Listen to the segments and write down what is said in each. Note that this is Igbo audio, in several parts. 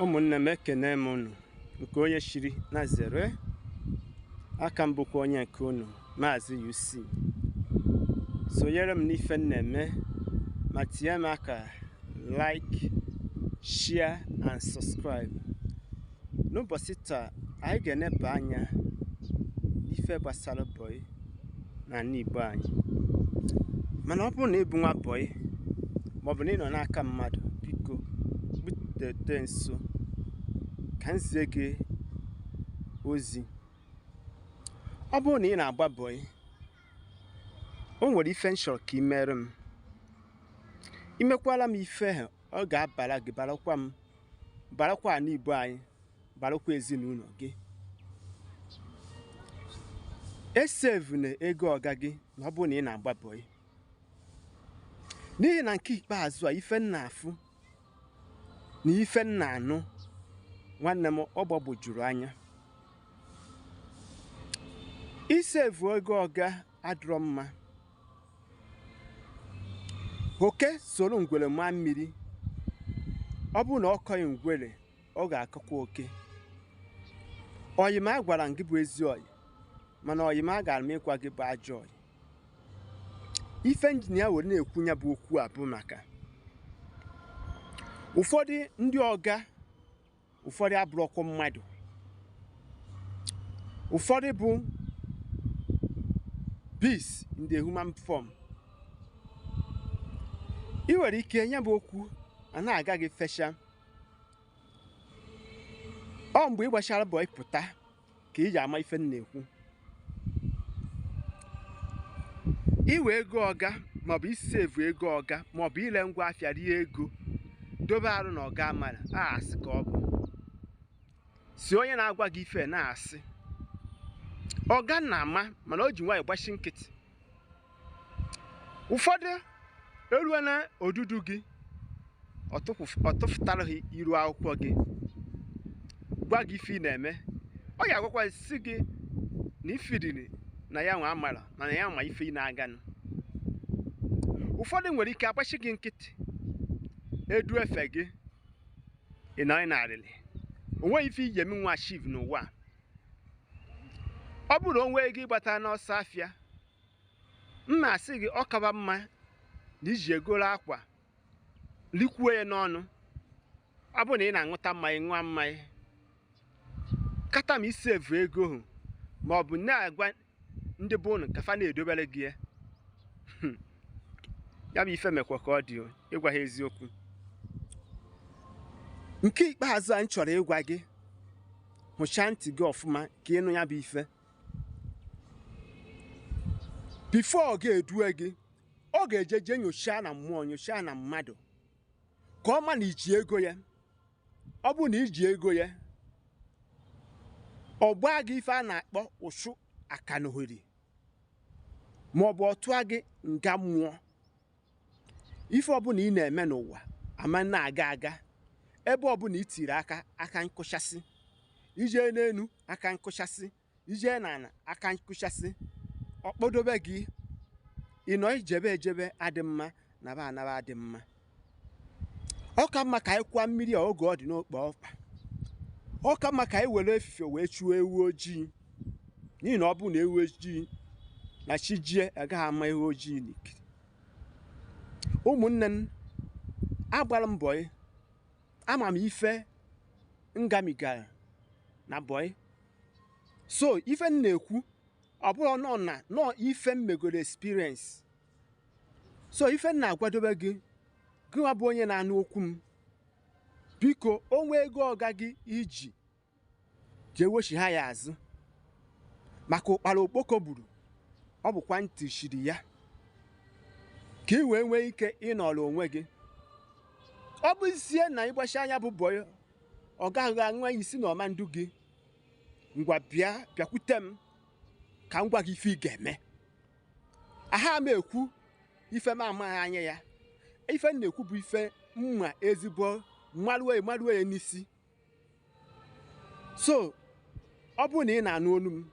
Ụmụnne m, ekene m unu nke onye shiri na zere aka m, bụkwa onye nke unu, Maazị UC. Sonyere m n'ife m na-eme ma tinye m aka like, share and subscribe. N'ụbọchị taa, anyị ga-eneba anya n'ife gbasara bọyị n'ala Igbo anyị. Mana ọ bụrụ na ị bụ nwa bọyị maọbụ na ị nọ n'aka mmadụ, biko gbutete nso ka m zie gị ozi. Ọ bụrụ na ị na-agba bọyị, o nwere ife m chọrọ ka ị mere m. Imekwala m ife ahụ, ọ ga-abara gị, barakwa m, barakwa ala Igbo anyị, barakwa ezinụlọ gị. Esevuna ego ọga gị na ọ bụrụ na ị na-agba bọyị, n'ihi na nke ikpeazụ a, ife m na-afụ na ife m na-anụ, nwanne m, ọ gbagwojuru anya. Isevu ego ọga adịrọ mma. Oke soro ngwere maa mmiri, ọ bụrụ na ọ kọghị ngwere, ọ ga-akọkwa oke. Oyi m agwara m gị bụ ezi oyi, mana oyi m agara m ịgwa gị bụ ajọ oyi. Ife injinia were na-ekwu ya bụ okwu a bụ maka ụfọdụ ndị ọga, ụfọdụ abụrọkwa mmadụ, ụfọdụ bụ beast in the human form. Ị nwere ike ya bụ okwu a na-aga gị fecha ọ mgbe ị gbachara bọyị pụta ka ị ji ama ife m na-ekwu. Iwe ego ọga maọbụ isevu ego ọga maọbụ ile ngwa afịa rie ego dobe arụ na ọga amara a asị ka ọ bụ si onye na-agwa gị ife na-asị ọga na-ama, mana o ji nwayọọ gbachi nkịtị. Ụfọdụ eruo na odudu gị, ọ tụfụtara gị iru akwụkwọ gị, gwa gị ife ị na-eme. Ọ ga-agwakwa si gị na ifiriri na ya nwa amara, mana ya ma ife ị na-aganụ. Ụfọdụ nwere ike agbachi gị nkịtị, edu efe gị, ị nọ n'arịrị, o nweghị ife iji eme nwa achieve n'ụwa. Ọ bụrụ na o nwee ego ịgbata n'ọsọ afịa, mma asị gị ọ kaba mma na iji egoro akwa likwuo ya n'ọnụ. Ọ bụrụ na ị na-aṅụta mmanya, ṅụọ mmanya kata ma isevu ego ahụ, ma ọ bụ na-agwa ndị bụ unu ka fa na-edobere gị ya. Ya bụ ife mekwa ka ọ dị ịgwa ha eziokwu. Nke ikpeazụ a m chọrọ ịgwa gị, hụchaa ntị gị ọfụma ka ịnụ ya bụ ife. Before ọ ga-edue gị, ọ ga-eje jee nyochaa na mmụọ, nyochaa na mmadụ, ka ọ ma na iji ego ya. Ọ bụrụ na iji ego ya, ọ gbaa gị ife a na-akpọ ụchụ akanohori, maọbụ ọ tụọ gị nga mmụọ. Ife ọbụla ị na-eme n'ụwa ama na-aga aga, ebe ọbụla i tiri aka, aka nkụchasị, ijee n'enu aka nkụchasị, ijee n'ala aka nkụchasị, ọ kpọdobe gị, ị nọ ijebe ejebe adị mma, naba anaba adị mma. Ọ ka mma ka anyị kwa mmiri a oge ọ dị n'okpo ọkpa. Ọ ka mma ka anyị were efife wee chụọ ewu ojii, n'ihi na ọ bụ na ewu ojii na chi jie agaghị ama ewu ojii n'ikiri. Ụmụnne m, agbara m bọyị, ama m ife ngamigara na bọyị. So ife m na-ekwu ọ bụrụ nọ na nọ ife m megoro experience. So ife m na-agwadobe gị, gịnwa bụ onye na-anụ okwu m, biko o nwee ego ọga gị iji jee wechi ha ya azụ, maka ụkpara okpoko gburu, ọ bụkwa ntị shiri ya, ka ị wee nwee ike ịnọrọ onwe gị. Ọ bụzie na ịgbachi anya bụ bọyị, ọ gaghị aṅụ isi na ọma ndu gị. Ngwa bịa bịakwute m ka m gwa gị ife ị ga-eme. Aha m ekwu ife m amaghị anya ya. Ife m na-ekwu bụ ife mma ezigbo mmaruo mmaruo ya n'isi. So ọ bụrụ na ị na-anụ olu m,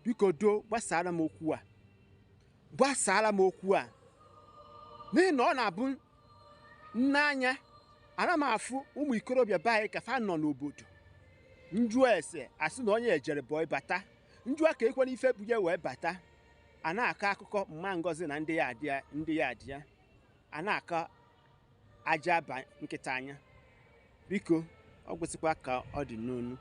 biko doo gbasara m okwu a, gbasara m okwu a, n'ihi na ọ na-abụ nne anya Ana m afụ ụmụ ikorobịa be anyị ka fa nọ n'obodo njụọ ese, asị na onye ejere bọị bata, njụọ ka ekwena ife bunye wee bata. A na-akọ akụkọ mma Ngozi na ndị ya adị ya, ndị ya adị ya, a na-akọ aja aba nkịta anya. Biko, ọ gwụsịkwa ka ọ dị n'onu.